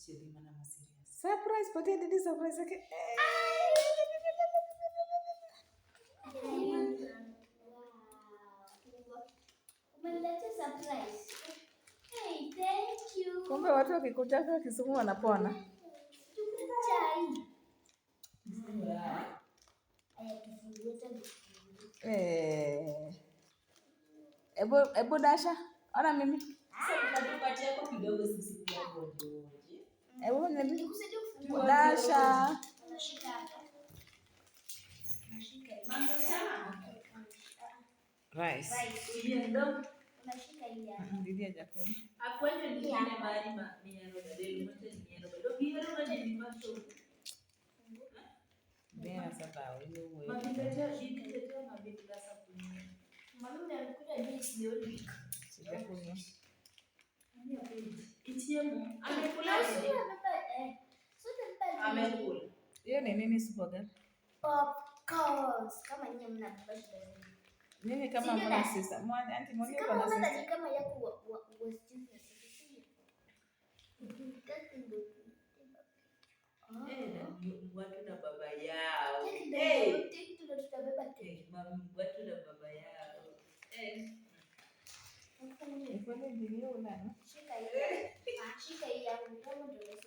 Surprise, patia didi surprise yake. Kumbe watu wakikutaka Kisumu wanapona. Eh. Ebu ebu Dasha, ona mimi. Ebu niambie. Dasha. Rice. Didi hajakula. Hiyo ni nini super girl? Popcorns. Kama nyinyi mnabeba shida zenu. Nini kama mwana sister? Mwana anti mwana Kama kuna una sister. kama yako wa wa wa Watu na baba yao. Watu na baba yao. Ifanye video una. Shika hii. Shika hii yangu kama ndio.